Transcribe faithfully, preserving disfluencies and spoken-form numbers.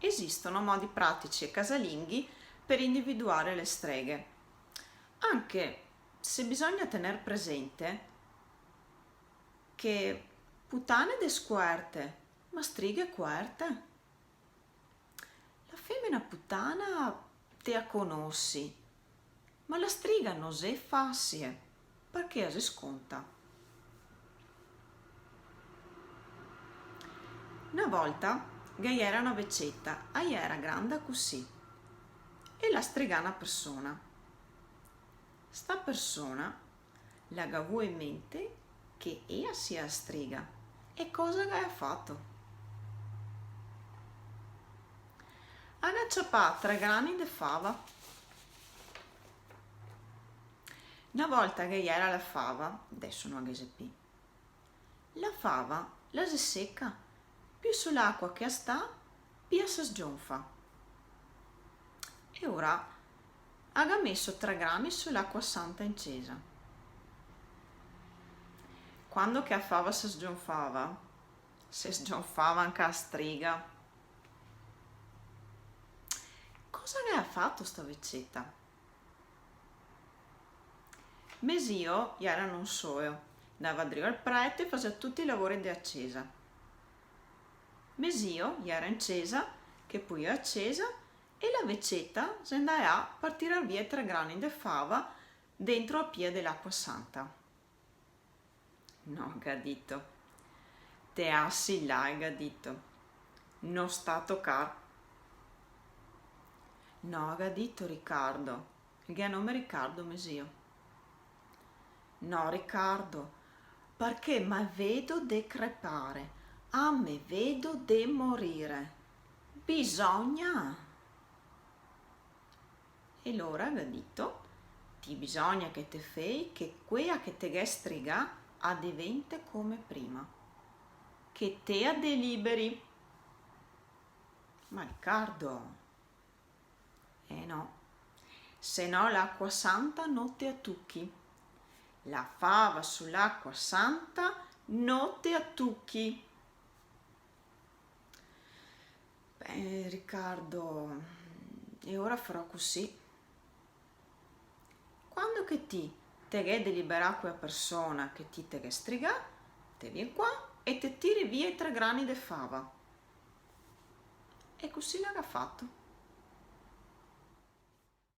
Esistono modi pratici e casalinghi per individuare le streghe, anche se bisogna tener presente che putane de scuerte, ma strighe cuerte. La femena putana te a conosi, ma la striga no xe fasie, parché a xe sconta. Na volta ghe iera na veceta, a iera granda cusì, e la strigà na persona. Sta persona la ga vuo in mente che ea sia striga. E cosa ga fato? A ga ciapà tre grani de fava. Na volta ghe iera la fava, deso no a ghe xe pi. La fava la xe seca, pi su l'acua che a sta, pi a se sgionfa. E ora a ga meso tre grani su l'acua santa in cesa. Quando che a fava se sgionfava, se sgionfava anca a striga. Cosa gavea fato sta veceta? Me zio iera un soeo, ndava drio al prete e fasea tuti i lavori de a cesa. Me zio iera in cesa, che pulìa a cesa, e la veceta xe ndà là par tirar via i tre grani de fava dentro a pia de l'acua santa. No, ga dito. Te asi là, ga dito. No sta tocar. No, ga dito Ricardo. El ga nome Ricardo, me zio. No, Ricardo, parché me vedo de crepare, a me vedo de morire. Bisogna. E lora ga dito: ti bisogna che te fei che quea che te ghe strigà a devente come prima, che te a deliberi. Ma Ricardo, eh no, se no l'acua santa no te a tuchi. La fava su l'acua santa no te a tuchi. Beh, Ricardo, e ora farò cusì. Quando che ti te ghe deliberà quea persona che ti te ghe strigà, te vien qua e te tiri via i tre grani de fava. E cusì la ga fato.